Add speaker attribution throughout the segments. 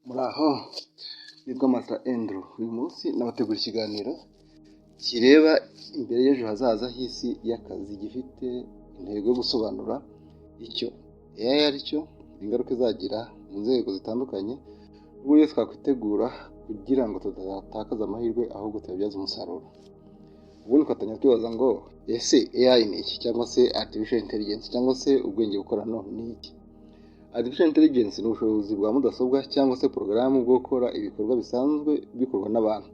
Speaker 1: Muraho, nitwa Master Andrew. Uyu munsi nabategura ikiganiro kireba imbere y'ejo hazaza h'isi y'akazi, gifite intego yo gusobanura icyo AI ari cyo, ingaruka izagira mu nzego zitandukanye, n'uburyo twakwitegura kugira ngo tudatakaza amahirwe ahubwo tuyabyaze umusaruro. Ubundi twatangira twibaza ngo: ese AI ni iki, cyangwa se artificial intelligence, cyangwa se ubwenge bukorano ni iki? Artificial intelligence ni ubushobozi bwa mudasobwa cyangwa se porogaramu bwo gukora ibikorwa bisanzwe bikorwa n'abantu,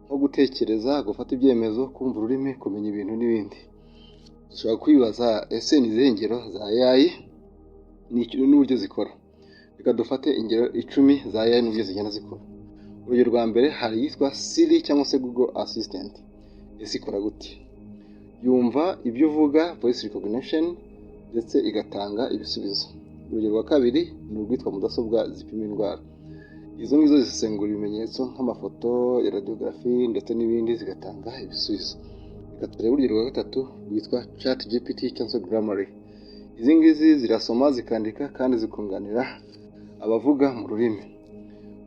Speaker 1: nko gutekereza, gufata ibyemezo, kumva ururimi, kumenya ibintu n'ibindi. Dushobora kwibaza: ese ni izihe ngero za AI n'uburyo zikora? Reka dufate ingero 10 za AI n'uburyo zigenda zikora. Urugero rwa mbere, hari iyitwa Siri cyangwa se Google Assistant. Ese ikora gute? Yumva ibyo uvuga, voice recognition, ndetse igatanga ibisubizo. Urugero rwa kabiri ni urwitwa mudasobwa zipima indwara. Izo ngizo zisesengura ibimenyetso nk'amafoto ya radiography ndetse n'ibindi, zigatanga ibisubizo. Reka turebe urugero rwa gatatu rwitwa Chat GPT cyangwa se Grammarly. Izi ngizi zirasoma, zikandika kandi zikunganira abavuga mu rurimi.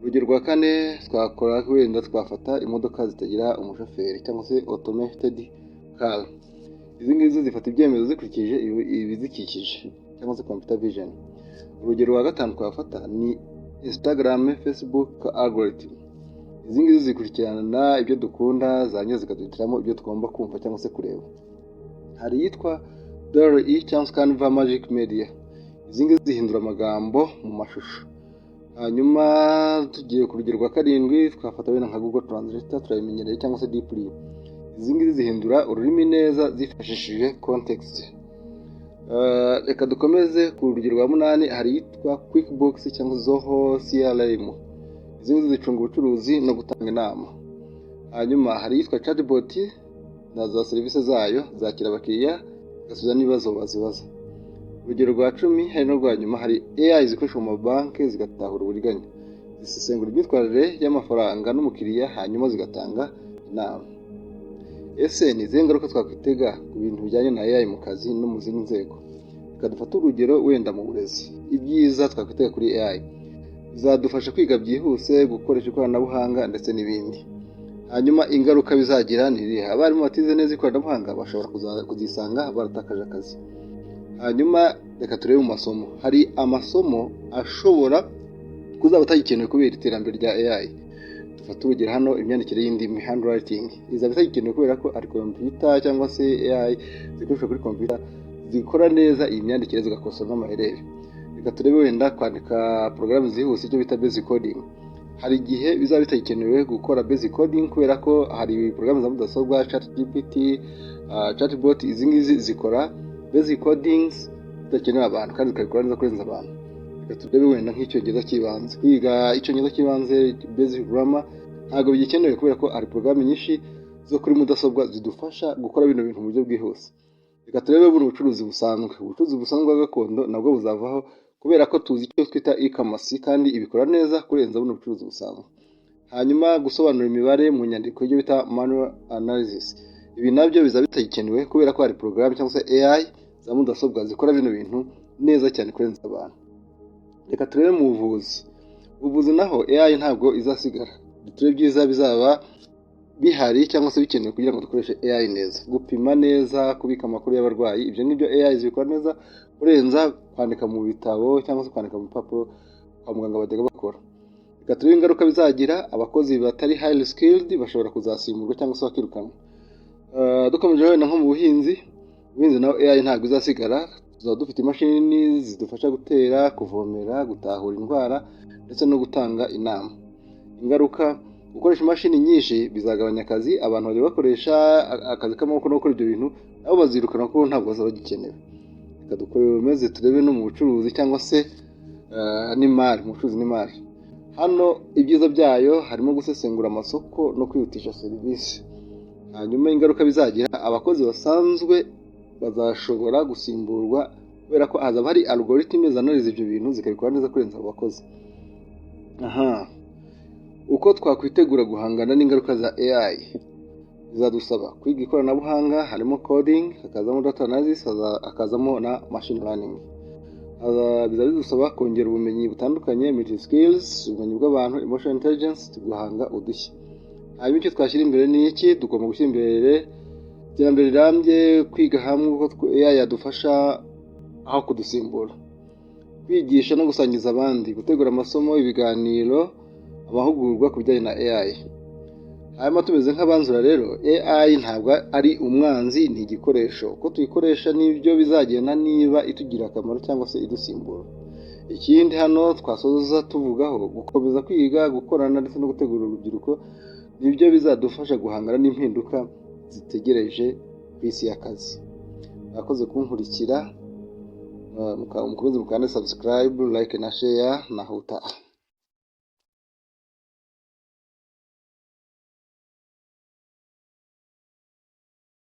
Speaker 1: Urugero rwa kane twakora, wenda twafata imodoka zitagira umushoferi cyangwa se automated car. Izi ngizi zifata ibyemezo zikurikije ibizikikije cyangwa se computer vision. Urugero rwa gatanu twafata ni Instagram, Facebook algorithm. Izi ngizi zikurikirana ibyo dukunda, zarangiza zikaduhitiramo ibyo tugomba kumva cyangwa se kureba. Hari iyitwa DALL-E cyangwa se Canva Magic Media. Izi ngizi zihindura amagambo mu mashusho. Hanyuma tugiye ku rugero rwa karindwi, twafata wenda nka Google Translator, turabimenyereye, cyangwa se DeepL. Izi ngizi zihindura ururimi neza zifashishije context. Reka dukomeze ku rugero rwa munani. Hari iyitwa QuickBooks cyangwa Zoho CRM. Izi ngizi zicunga ubucuruzi no gutanga inama. Hanyuma hari iyitwa chatbot na za serivisi zayo, zakira abakiriya, zigasubiza n'ibibazo bazibaza. Urugero rwa 10, hari n'urwa nyuma, hari AI zikoreshwa mu mabanki zigatahura uburiganya, zisesengura imyitwarire y'amafaranga n'umukiriya, hanyuma zigatanga inama. Ese ni izihe ngaruka twakwitega ku bintu bijyanye na AI mu kazi no mu zindi nzego? Reka dufate urugero wenda mu burezi. Ibyiza twakwitega kuri AI: bizadufasha kwiga byihuse, gukoresha ikoranabuhanga ndetse n'ibindi. Hanyuma ingaruka bizagira ni irihe? Abarimu batize neza ikoranabuhanga bashobora kuzisanga baratakaje akazi. Hanyuma reka turebe mu masomo. Hari amasomo ashobora kuzaba atagikenewe kubera iterambere rya AI. Dufate urugero hano, imyandikire y'indimi, handwriting, izaba itagikenewe kubera ko ari computer cyangwa se AI zikoreshwa kuri computer zikora neza iyi myandikire, zigakosora n'amaherere. Reka turebe wenda kwandika porogaramu zihuse, icyo bita basic coding. Hari igihe bizaba bitagikenewe gukora basic coding kubera ko hari porogaramu za mudasobwa, Chat GPT, chatbot. Izi ngizi zikora basic codings zidakenewe abantu kandi zikabikora neza kurenza abantu. Reka turebe wenda nk'icyongereza cy'ibanze. Kwiga icyongereza cy'ibanze, basic grammar, ntabwo bigikenewe kubera ko hari porogaramu nyinshi zo kuri mudasobwa zidufasha gukora bino bintu mu buryo bwihuse. Reka turebe buno bucuruzi busanzwe. Ubucuruzi busanzwe bwa gakondo nabwo buzavaho kubera ko tuzi icyo twita e-commerce, kandi ibikora neza kurenza buno bucuruzi busanzwe. Hanyuma gusobanura imibare mu nyandiko, ibyo bita manual analysis, ibi nabyo bizaba bitagikenewe kubera ko hari porogaramu cyangwa se AI za mudasobwa zikora bino bintu neza cyane kurenza abantu. Reka turebe mu buvuzi. Ubuvuzi naho AI ntabwo izasigara. Turebe ibyiza bizaba bihari cyangwa se bikenewe kugira ngo dukoreshe AI neza: gupima neza, kubika amakuru y'abarwayi. Ibyo ngibyo AI zibikora neza kurenza kwandika mu bitabo cyangwa se kwandika mu bipapuro kwa muganga bajyaga bakora. Reka turebe ingaruka bizagira. Abakozi batari highly skilled bashobora kuzasimburwa cyangwa se bakirukanwa. Dukomeje wenda nko mu buhinzi. Ubuhinzi naho AI ntabwo izasigara. Tuzaba dufite imashini zidufasha gutera, kuvomera, gutahura indwara ndetse no gutanga inama. Ingaruka: gukoresha imashini nyinshi bizagabanya akazi. Abantu bajya bakoresha akazi k'amaboko no gukora ibyo bintu nabo bazirukana kuko ntabwo bazaba bagikenewe. Reka dukomeze turebe no mu bucuruzi cyangwa se n'imari. Mu bucuruzi n'imari hano, ibyiza byayo harimo gusesengura amasoko no kwihutisha serivisi. Hanyuma ingaruka bizagira: abakozi basanzwe bazashobora gusimburwa kubera ko hazaba hari algorithm zanaliza ibyo bintu, zikabikora neza kurenza abo bakozi. Aha, uko twakwitegura guhangana n'ingaruka za AI: bizadusaba kwiga ikoranabuhanga, harimo coding, hakazamo data analysis, hakazamo na machine learning. Bizaba bidusaba kongera ubumenyi butandukanye, multi skills, ubumenyi bw'abantu, emotional intelligence, guhanga udushya. Hanyuma icyo twashyira imbere ni iki? Tugomba gushyira imbere iterambere rirambye, kwiga hamwe uko AI yadufasha aho kudusimbura, kwigisha no gusangiza abandi, gutegura amasomo, ibiganiro, amahugurwa ku bijyanye na AI. Hanyuma tumeze nk'abanzura rero, AI ntabwo ari umwanzi, ni igikoresho. Uko tuyikoresha nibyo bizagenda niba itugirira akamaro cyangwa se idusimbura. Ikindi hano twasoza tuvugaho, gukomeza kwiga, gukorana ndetse no gutegura urubyiruko nibyo bizadufasha guhangana n'impinduka zitegereje ku isi y'akazi. Mwakoze kunkurikira, mukomeze mukande subscribe, like na share. Naho utaha.